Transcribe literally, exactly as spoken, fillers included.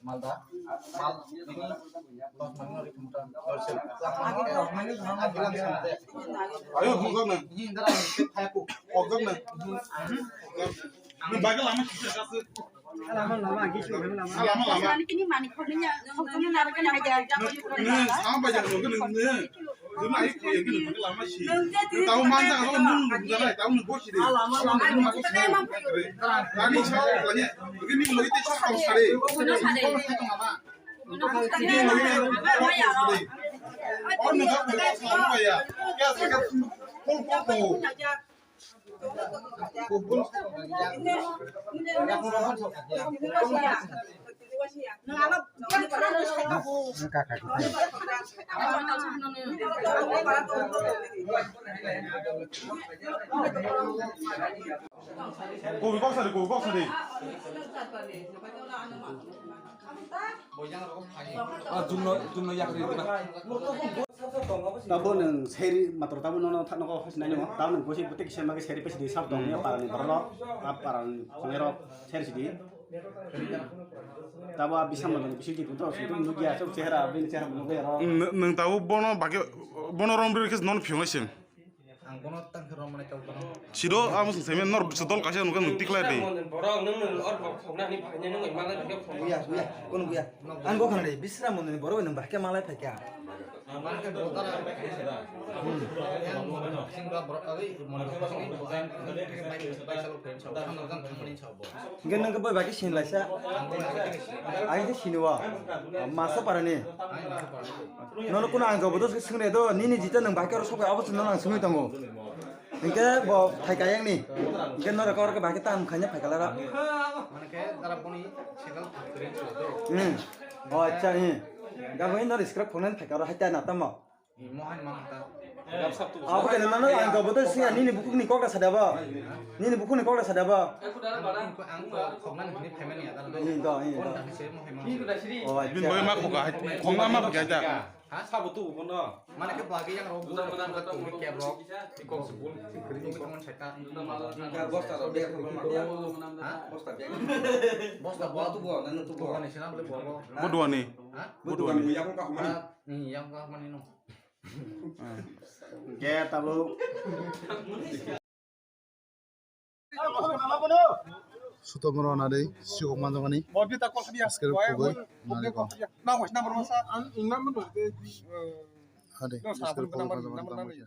Malda. Mal ini. Ayo, bukan, nah. Ini ntar aku. Bukan, nah. Ini bagi lama kita kasih. Lama, lama, gitu, lama. Lama, lama. Ini manik kominya, kominya narakan aja. Ini sama aja, bukan ini. Ini ayo, kayak gini, pakai lama sih. Tahu mana, tahu nunggu, bukan, tahu nunggu sih deh. Lama, lama. Ini mau kita emang. Tadi saya tanya, begini lagi kita cakap sehari. Benar, sehari. Kubi kok sari, kubi kok sari. Ah, jumno, jumno yakri diba. Tabo nwng seri matro tabo nono thakno kok hasinai nimo. Tabo nwng bosi bwtwi kisa magi seri pesi di sab tong ya parani borok. Ah, parani khonero seri sidi. Tabo a bisam nwng bisi di puto sidi nugya chok chehra bin chehra nugya ro. Nwng, nwng tabo bono bagi bono rom ri kis non phiyong sim. Ang bono tang khe romani tau bono. Siro amo sing semen nor dol kaisa nukha nung tiklai de. Borok nung nung or bok thokna ni phanya nung malai phanya phone. Buya, buya, kono buya. Ang gokhan de bisra mon ni borok nung bahke malai phaikha. Ang malai khe botara. Sing ba borok agi mon sing bo ang bai bai salo pen sa. Ang nang thangmani sa bo. Hingke nang khe bai bahke sin laisa. Ang bai bahke sin. Ai de sinwa. Masa parani. Ai masa parani. Nono kuno ang jobo dos swngre do, nini jita nwng bahai khe oro sokha, abo se nono ang swngwi tongo. Hingke bo thai kayang ni. Hingke norok oro khe bahai khe tam khaina phai kala ra. Mane khe dara boni sekal phakri chwla do. Hmm. O acha, hmm. Gabo in norok scrap phone phai kala hai ta na tamo. Mohai man ta. Abo khe nono ang jobo dos swngya nini bukuk ni kok da sada ba. Nini bukuk ni kok da sada ba. Ang ko khokna ni phai mani ya dara do. Hmm, do, hmm, do. Kon ta se mohai man. O acha. Bin boy ma khoka, khokna ma khoka ta. Ha? Sabo tu bono. Mane khe bagi yang rok. Buda buda buda buda. Kep rok. Kok sebul. Kiri kok mon seta. Bosta rok bag rok ma. Ha? Bosta bag. Bosta bo tu bo, nanu tu bo. Ni sina bole bo. Bo duani. Ha? Bo duani. Yang ka mani. Ni yang ka mani no. Ke tabo. Sutom rw nadei, sukok manjakmani. Asker kubui, narikol. Hadei, asker kubui manjakmani.